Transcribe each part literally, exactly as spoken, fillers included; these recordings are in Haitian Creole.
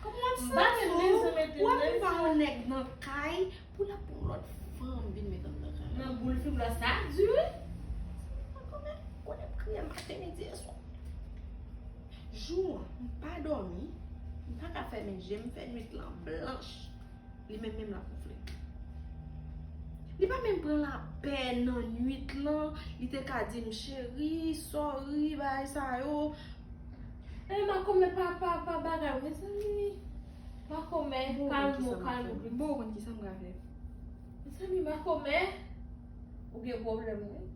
Kòman w ap santi w? W ap rive a yon nèg nan kay pou l ap pran yon lòt fanm vin met anndan kay la. Nan boul fim la, sa di wi. Makomè, konnen m kriye maten, midi e swa. Jou an, m pa dòmi, m pa ka fèmen je m, fè nwit lan blanch. Li menm menm l ap woufle. Li pa menm pran lapè nan nwit lan, li te ka di m cheri, sorry, bagay sa yo. Ey, Makomè, pa, pa, pa bagay, mezanmi. Makomè, kalm ou, kalm ou. Bon, ou konn kisa m ka fè? Mezanmi, Makomè, ou gen pwoblèm wi.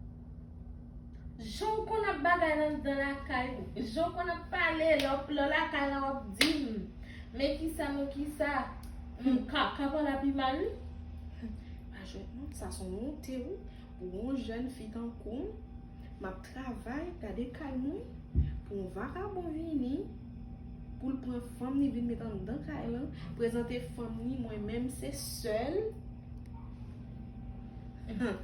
Jan w konn ap bagay anndan lakay ou, jan w konn ap pale, lè w, lè w lakay la w ap di m, men kisa, men kisa, m ka, ka pale pi mal wi. Pa jwèt non, sa se yon wonte wi. Pou yon jèn fi tankou m, m ap travay, gade kay mwen, pou yon vakabon vini, pou l pran fanm li vin met anndan kay lan, prezante fanm li, mwen menm se sèl. E pa,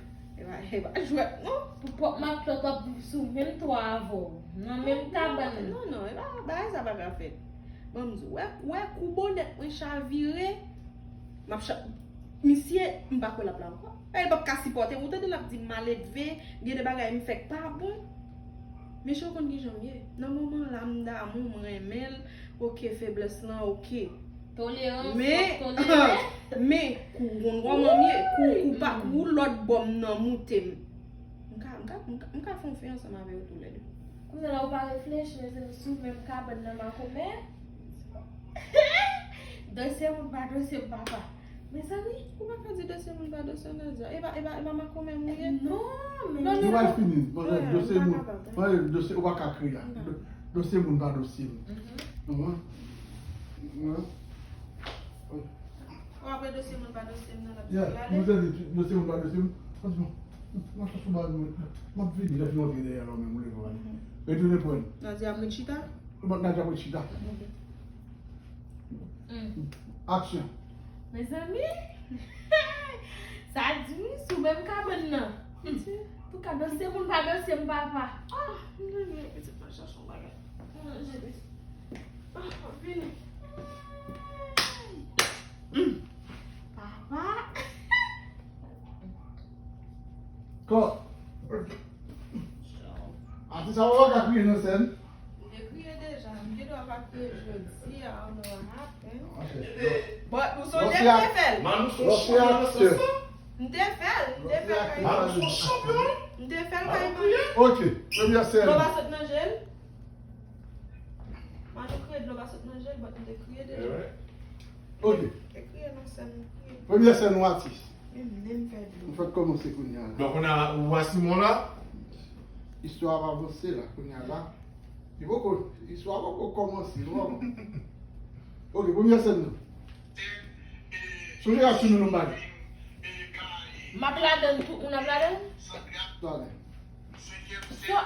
e pa jwèt non. Pou pòp matlòt w ap viv sou menm twa avè w, nan menm kabann. Non, non, e pa, bagay sa pa ka fèt. Ban m di w, wè, wè kou bonèt mwen chavire, m ap cha-, misye, m pa kwè l ap la ankò. E, l p ap ka sipòte m. Ou tande l ap di m maledve, gen de bagay m fè k pa bon. Mesye, ou konn kijan m ye. Nan moman la, m damou, m renmen l. Oke, feblès lan, oke. Tolerans, men, men, kou w konn kòman m ye, kou, kou pa, kou lòt bò m nan moute m. M ka, m ka, m ka, m ka fè yon fi ansanm avè yo toulède. Kounye a la, ou pa reflechi, mezanmi, sou menm kabann nan Makomè. Dosye moun pa dosye m, papa. Mezanmi, ou pa ka di dosye moun pa dosye w, Nadia. E pa, e pa, e pa Makomè m ou ye? Non, men... Nou pral fini. Dosye moun, dosye, ou pa ka kriye la. Dosye moun pa dosye m. Ou konprann? Ou apre dosye moun pa dosye m nan l ap di ale. Mwen te di dosye moun pa dosye m. Franchman, mwen chèche ba nou. M ap vini, lè fini antre dèyè la, men mwen leve ale. Retounen pran. Nadia ap met chita? Bon, Nadia ap met chita. Aksyon. Mezanmi, sa di wi, sou menm kabann nan. Antouka, dosye moun pa dosye m, papa. Ah, mezanmi, pitit mwen chache yon bagay. Ah, vini. Papa. Kò. Atis sa w pa ka kriye nan sèn. M te kriye deja. M gen dwa pa kriye jodi a, an nou happen. But ou sonje m te fè l. Man, nou son chanpyon nan sans sa. M te fè l, m te fè l kay. Man, nou son chanpyon. M te fè l kay man. Ok, premyè sèn. Dlo pa sot nan je l. Man, nou kriye dlo pa sot nan je l, but m te kriye deja. Ok. M te kriye nan sèn, m kriye. Premyè sèn ou atis. Menm, menm fè dlo. Nou fèk kòmanse kounye a la. Donk, kounye a, ou wè Simon la? Istwa ap avanse la, kounye a la. Li poko, istwa poko kòmanse, nou poko. Ok, premyè sèn nan. Sonje a sou nou, nou bali. M ap ladann, tout moun ap ladann? Ladann. Sa,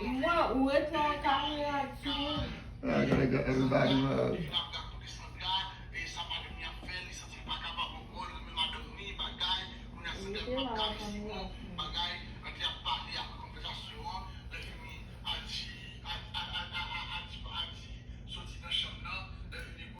mwen, ou rete an kamera tou. Ah, gotta go, everybody, man.